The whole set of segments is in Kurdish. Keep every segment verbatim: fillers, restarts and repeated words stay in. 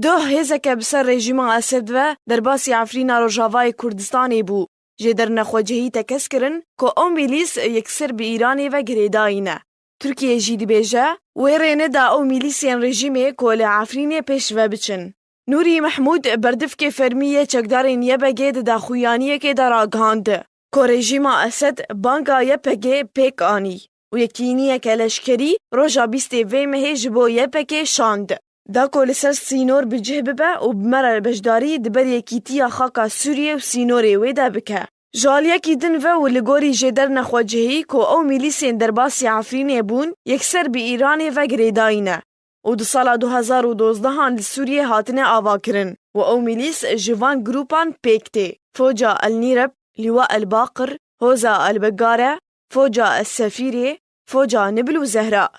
Doh hêzeke bi ser rejîma Esed ve derbasî Efrîna Rojavayê Kurdistanê bû. Jêder nexwecihî tekez kirin ku ew mîlîs yekser bi Îranê ve girêdayî ne. Tirkiye jî dibêje, wê rê neda ew mîlîsên rejîmê ku li Efrînê pêş ve biçin. Nûrî Mehmûd berdivkê fermî yê çekdarên Y P G di daxuyaniyekê de ragihand ku rejîma Esed banga Y P G pêk anî û yekîniyeke leşkerî roja bîstê vê mehê ji bo Y P G şand. Da ku li ser sînor bi cih bibe û bi me re beşdarî di ber yekîtiya xaka Sûriyê û sînorê wê de bike. Ji aliyekî din ve û li gorî jêder nexwecihî ku ew mîlîsên derbasî Efrînê bûn, yekser bi Îranê ve girêdayî ne û di sala du hezar û dozdehan li Sûriyê hatine avakirin û ew mîlîs ji van grûpan pêk tê. Foca El Nîreb, Lîwa El Baqir, Hoza El Begare, Foca El Sefîrê, Foca Nibil û Zehra.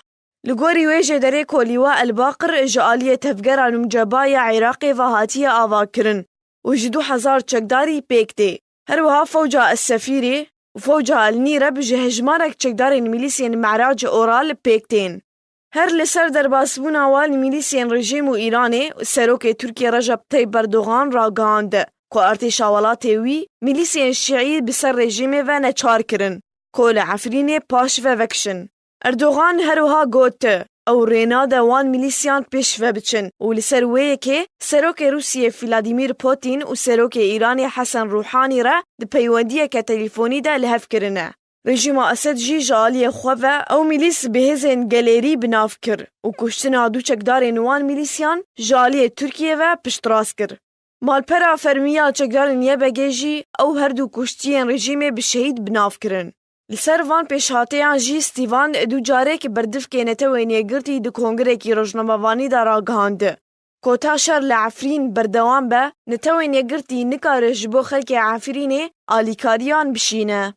Li gorî wê jêderê ku Lîwa El Baqir ji aliyê tevgera Numceba ya Iraqê ve hatiye avakirin û ji du hezar çekdarî pêk tê. Her wiha Fewca Es-Sefîrê û Fewca El-Nîreb ji hejmarek çekdarên mîlîsên Me'rac Oral pêk tên. Her li ser derbasbûna wan mîlîsên rejîm û Îranê, Serokê Tirkiyê Recep Tayyip Erdogan ragihand ku artêşa welatê wî mîlîsên şîî bi ser rejîmê ve neçar kirin ku li Efrînê paş ve vekişin. Erdogan her wiha got, ew rê nade wan mîlîsyan pêş ve biçin û li ser wê yekê Serokê Rûsiyê Vladimir Putin û Serokê Îranê Hesen Rûhanî re di peywendiyeke telîfonî de li hev kirine. Rejîma Esed jî ji aliyê xwe ve ew mîlîs bi hêzên gelêrî bi nav kir û kuştina du çekdarên wan mîlîsyan ji aliyê Tirkiyê ve piştrast kir. Malpera fermî ya çekdarên Y P G jî ew her du kuştiyên rejîmê bi şehîd bi nav kirin. Li ser van pêşhateyan jî Stîvan du carek berdivkê Netewên Yekgirtî di kongirekî rojnamevanî de ragihand ku ta şer li Efrîn berdewam be, Netewên Yekgirtî nikare ji bo xelkê Efrînê alîkariyan bişîne.